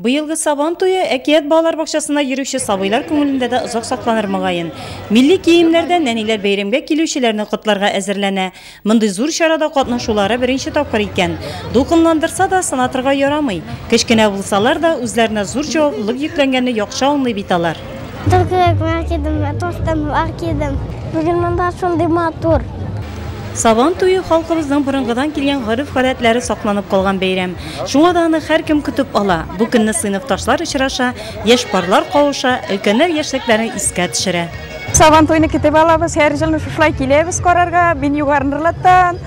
Быелгы Сабан туе Әкият балалар бакчасына йөрүче сабыйлар күңелендә дә озак сакланыр мөгаен. Милли киемнәрдә нәниләр бәйрәмгә килүчеләрне котларга әзерләнә. Мондый зур чарада катнашулары беренче тапкыр икән. Дулкынландырса да, сынатырга ярамый. Кечкенә булсалар да, үзләренә зур җаваплылык йөкләнгәнне яхшы аңлый бит алар. Түгәрәкләр кидем, тостаннар кидем. Бүген монда шундый матур. Сабан туе халкыбызның борынгыдан килгән гореф-гадәтләре сакланып калган бәйрәм. Шуңа да аны һәркем көтеп ала. Бу көнне сыйныфташлар очраша, яшь парлар кавыша, өлкәннәр яшьлекләрен искә төшерә. Сабан туйны көтеп алабыз, һәр елны шушылай киләбез карарга. Мин Югары Нурлаттан.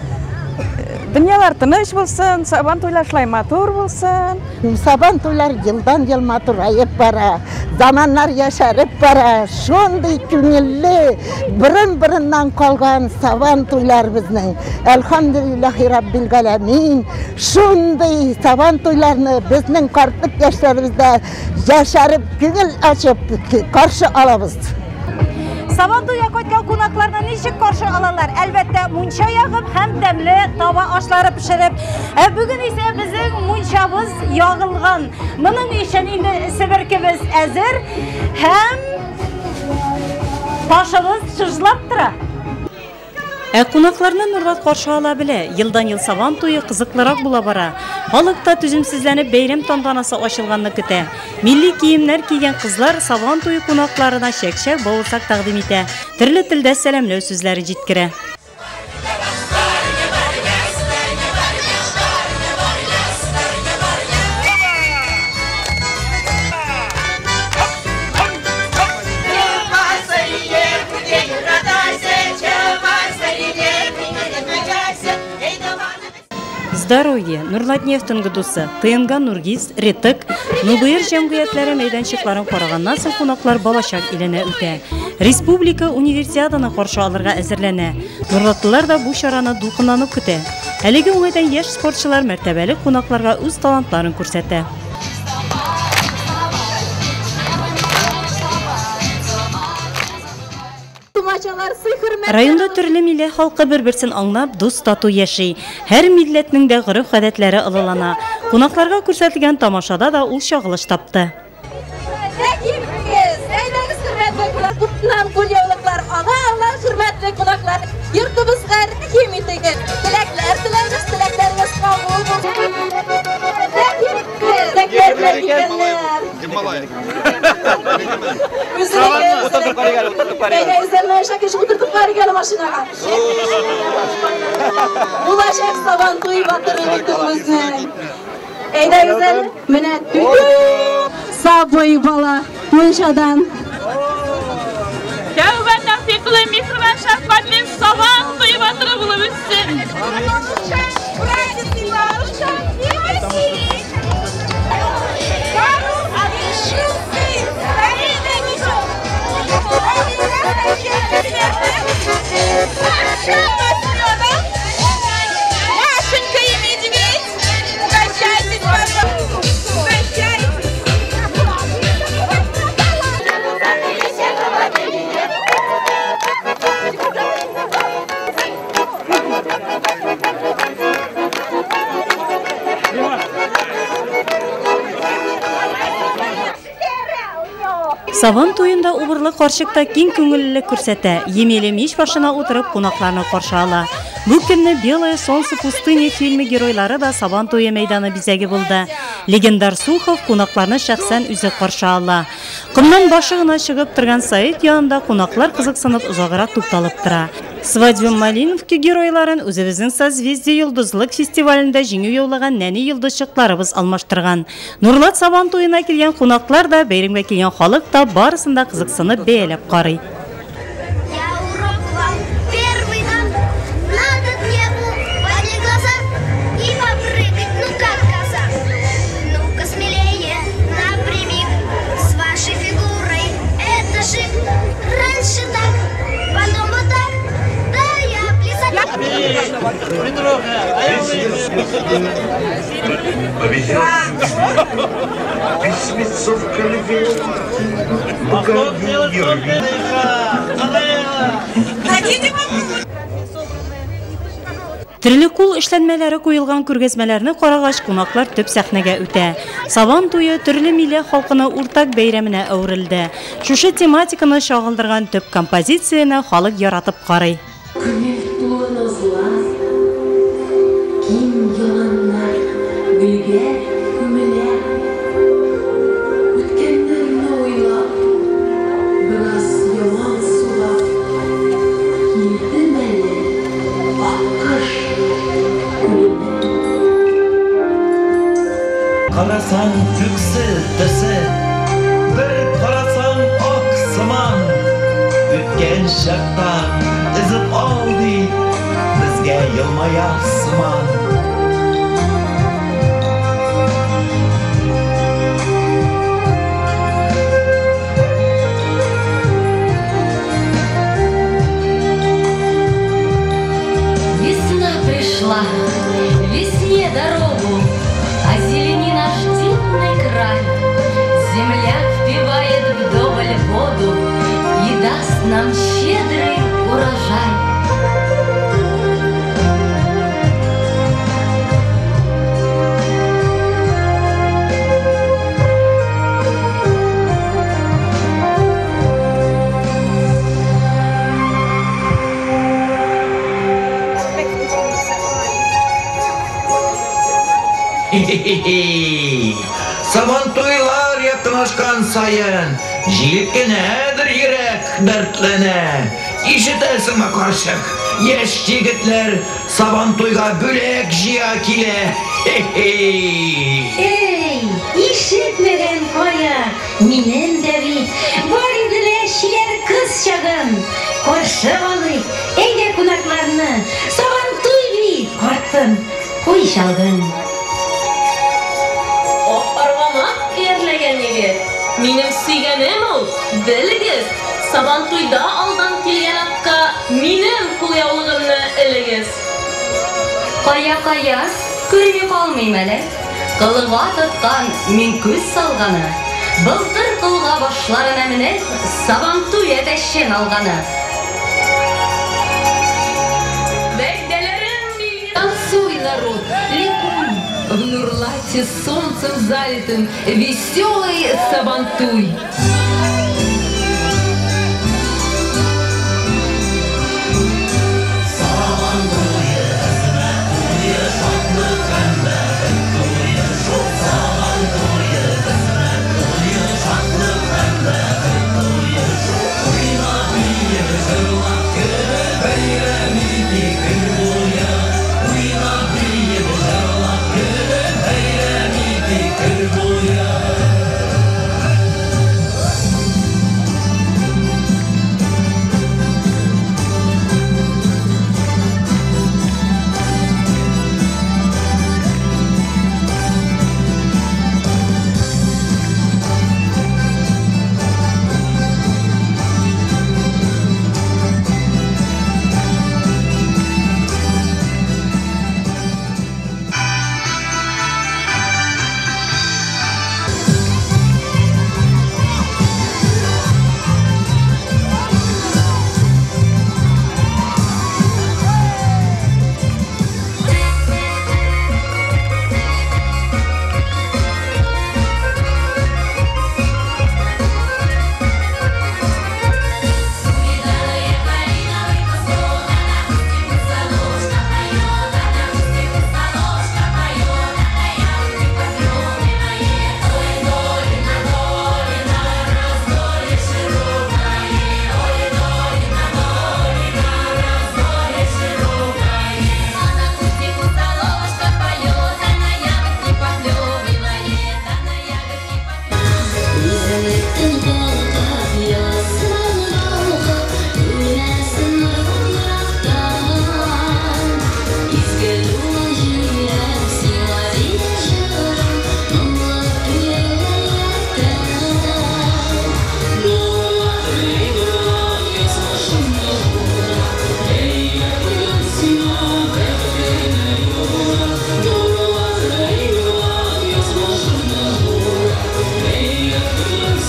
Дөньялар тыныч булсын, Сабан туйлар шулай матур булсын. Сабан туйлар елдан-ел матураеп бара, заманнар яшәреп бара. Шундый күңелле, борын-борыннан калган Сабан туйлар безнең. Әлхәмдүлилләһи раббил галәмин. Шундый Сабан туйларны безнең картлык яшьләребездә яшәреп, күңел ачып каршы алабыз. Сабан туйга кайткан кунакларны ничек каршы алалар? Әлбәттә, мунча ягып һәм тәмле таба ашлары пешереп. Ә бүген исә безнең мунчабыз ягылган. Моның өчен инде себеркебез әзер һәм ташыбыз чыжлап тора. Ә кунакларны Нурлат каршы ала белә. Елдан-ел Сабан туе кызыклырак була бара. Халык та түземсезләнеп бәйрәм тантанасы ачылганны көтә. Милли киемнәр кигән кызлар Сабан туе кунакларына чәкчәк, бавырсак тәкъдим итә. Төрле телдә сәламләү сүзләре җиткерә. Здоровье, Нурлатнефть НГДУсы, ТНГ Нургиз, Ретек, Нубыер җәмгыятьләре мәйданчыкларын караганнан соң кунаклар балачак иленә үтә. Республика универсиаданы каршы алырга әзерләнә. Нурлатлылар да бу чараны дулкынланып көтә. Әлеге уңайдан яшь спортчылар мәртәбәле кунакларга үз талантларын күрсәтә. Районда төрле милләт халкы бер-берсен аңлап, дус тату яши. Һәр милләтнең дә гореф-гадәтләре олылана. Кунакларга күрсәтелгән тамашада да ул чагылыш тапты. Күптән кулъяулыклар ала-ала, хөрмәтле кунаклар, йортыбызга рәхим итегез. Теләкләр теләгез, теләкләрегез кабул булсын. Теләкләр белән килгәннәр. Утыртып карыйк әле машинага. Булачак Сабан туй батыры бит ул безнең. Әйдәгез әле, менә сабый бала мунчадан. Тәүбә тәүфикле, миһербан шәфкатьле Сабан туй батыры булып үссен. Машенька и медведь, угощайтесь, пожалуйста. Угощайтесь. Сабан туенда убырлы карчык та киң күңеллелек күрсәтә. Емеле мич башына утырып кунакларны каршы ала. Бу көнне Белое солнце пустыни фильмы геройлары да Сабан туе мәйданы бизәге булды. Легендар Сухов кунакларны шәхсән үзе каршы ала. Комнан башы гына чыгып торган Саид янында кунаклар кызыксынып озаграк тукталып тора. Свадьба Малиновки геройларын үзебезнең Созвездие йолдызлык фестивалендә җиңү яулаган нәни йолдызчыкларыбыз алмаштырган. Нурлат Сабан туена килгән кунаклар да, бәйрәмгә килгән халык та барысын да кызыксынып бәяләп карый. Я урок вам первый дам. Надо небу поднять глаза и попрыгать, ну как коза. Ну-ка смелее, напрямик, с вашей фигурой это шик. Раньше так, потом вот так, да я плясать. Письмецо в конверте, погоди, не рви. Төрле кул эшләнмәләре куелган күргәзмәләрне карагач, кунаклар төп сәхнәгә үтә. Сабан туе төрле милләт халкының уртак бәйрәменә әверелде. Шушы тематиканы чагылдырган төп композицияне халык яратып карый. Күңел тулы назлар, киң яланнар гөлгә күмелә. Үткәннәрне уйлап, бераз ялан сулап, килдем әле Аккош күленә. Карасаң күксел төсе, бер карасаң ак сыман. Үткән чакта өзеп ал дип, безгә елмая сыман. Весна пришла, весне дорогу, озелени наш дивный край. Земля впивает вдоволь воду и даст нам щедрый урожай. Хи-хи-хи. Сабантуйлар якынлашкан саен, җилкенәдер йөрәк, дәртләнә. Ишетәсеңме, карчык? Яшь егетләр Сабантуйга бүләк җыя килә. Хи-хи. Эй, ишетмәгән кая, минем дә бит бар иде лә чибәр кыз чагым. Каршы алыйк, әйдә кунакларны, Сабантуй бит, картым, куй чалгын. Ак аргамак иярләгән егет, минем сөйгәнем ул, белегез, Сабантуйда алдан килгән атка минем кулъяулыгымны элегез. Кая, кая, күрми калмыйм әле. Кылга тоткан мин күз салганы. Былтыр кылга башларына менеп, Сабантуй әтәчен алганы. Вәгъдәләрем билгеле. Танцуй, народ, ликуй, в Нурлате солнцем залитым веселый Сабантуй.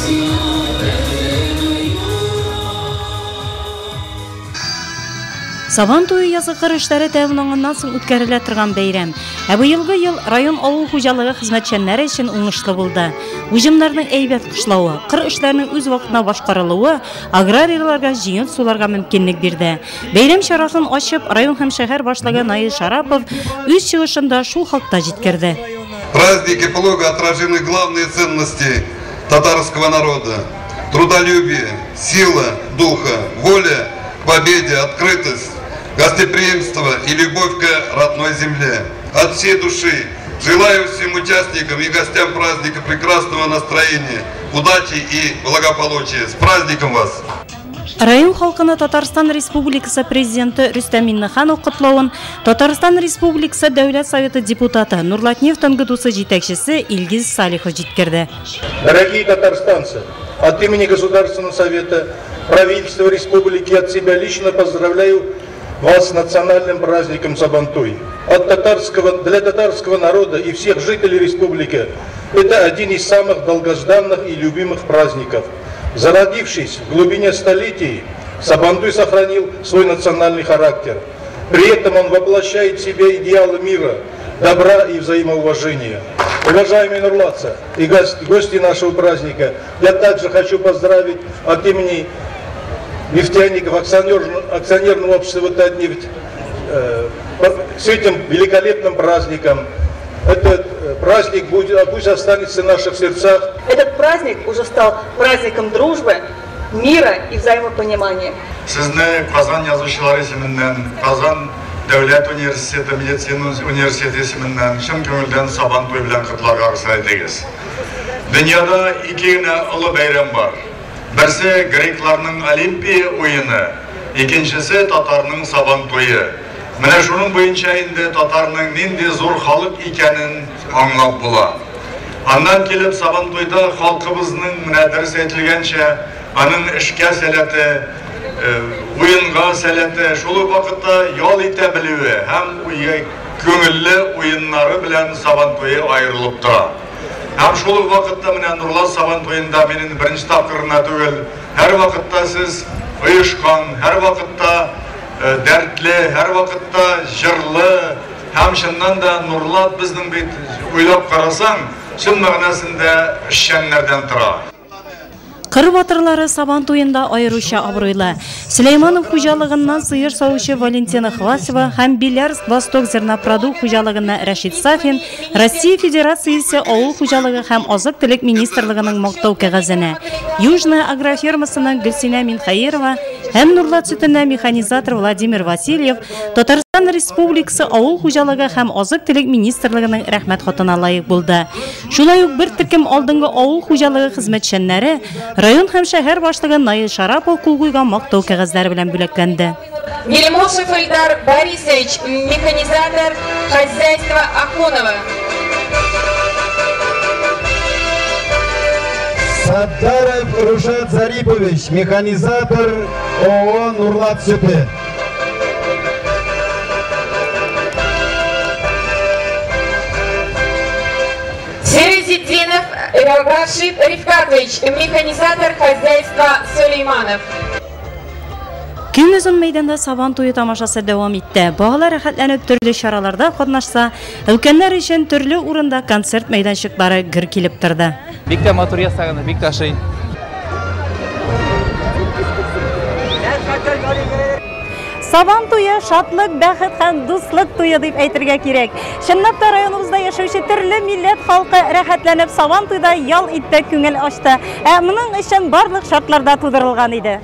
See you. Сабан туе язгы кыр эшләре тәмамланганнан соң үткәрелә торган бәйрәм. Ә быелгы ел район авыл хуҗалыгы хезмәтчәннәре өчен уңышлы булды. Уҗымнарның әйбәт кышлавы, кыр эшләренең үз вакытында башкарылуы аграрийларга җиңел суларга мөмкинлек бирде. Бәйрәм чарасын ачып, район һәм шәһәр башлыгы Наил Шарапов үз чыгышында шул хакта җиткерде. В празднике плуга отражены главные ценности татарского народа: трудолюбие, сила духа, воля к победе, открытость, гостеприимство и любовь к родной земле. От всей души желаю всем участникам и гостям праздника прекрасного настроения, удачи и благополучия. С праздником вас! Район халкына Татарстан Республикасы Президенты Рөстәм Миңнеханов котлавын Татарстан Республикасы Дәүләт Советы депутаты, Нурлатнефть НГДУсы җитәкчесе Илгиз Салихов җиткерде. Дорогие татарстанцы, от имени Государственного Совета, правительства республики, от себя лично поздравляю вас с национальным праздником Сабантуй. Для татарского народа и всех жителей республики это один из самых долгожданных и любимых праздников. Зародившись в глубине столетий, Сабантуй сохранил свой национальный характер. При этом он воплощает в себе идеалы мира, добра и взаимоуважения. Уважаемые нурлатцы и гости нашего праздника, я также хочу поздравить от имени нефтяников акционерного общества «Татнефть» с этим великолепным праздником. Этот праздник пусть останется в наших сердцах. Этот праздник уже стал праздником дружбы, мира и взаимопонимания. Сезне Казан язучылары исеменнән, Казан дәүләт университеты медицина университеты исеменнән чын күңелдән Сабан туе белән котларга рөхсәт итегез. Дөньяда ике генә олы бәйрәм бар. Берсе грекларның Олимпия уены, икенчесе татарның Сабан туе. Менә шуның буенча инде татарның нинди зур халык икәнен аңлап була. Аннан килеп Сабан туйда халкыбызның, менә дөрес әйтелгәнчә, аның эшкә сәләте, уенга сәләте, шул ук вакытта ял итә белүе һәм күңелле уеннары белән Сабан туе аерылып тора. Һәм шул ук вакытта менә Нурлат Сабан туенда минем беренче тапкыр гына түгел, һәр вакытта сез оешкан, һәр вакытта дәртле, һәр вакытта җырлы һәм чыннан да Нурлат безнең бит, уйлап карасаң, чын мәгънәсендә эшчәннәрдән тора. Кыр батырлары Сабан туенда аеруча абруйлы. Сөләйманов хуҗалыгыннан сыер савучы Валентина Хвасева һәм Билярск Восток зернопродукт хуҗалыгыннан Рәшит Сафин Россия Федерациясе авыл хуҗалыгы һәм азык-төлек министрлыгының мактау кәгазенә, Южная агрофирмасыннан Гөлсинә Минхәерова һәм Нурлат сөтеннән механизатор Владимир Васильев Татарстан Республикасы авыл хуҗалыгы һәм азык-төлек министрлыгының рәхмәт хатына лаек булды. Шулай ук бер төркем алдынгы авыл хуҗалыгы хезмәтчәннәре район һәм шәһәр башлыгы Наил Шарапов кул куйган мактау кәгазьләре белән бүләкләнде. Гельмошев Ильдар Борисович, механизатор хозяйства Ахунова. Саддаров Рушат Зарипович, механизатор ООО «Нурлат Сөте». Серезидинов Рашид Рифкатович, механизатор хозяйства Сулейманов. Көн озын мәйданда Сабан туе тамашасы дәвам итте. Балалар рәхәтләнеп төрле чараларда катнашса, өлкәннәр өчен төрле урында концерт мәйданчыклары гөр килеп торды. Бик тә матур ясаган, бик тә ошый. Сабан туе шатлык, бәхет һәм дуслык туе дип әйтергә кирәк. Чынлап та районыбызда яшәүче төрле милләт халкы рәхәтләнеп Сабан туйда ял итте, күңел ачты. Ә моның өчен барлык шартлар да тудырылган иде.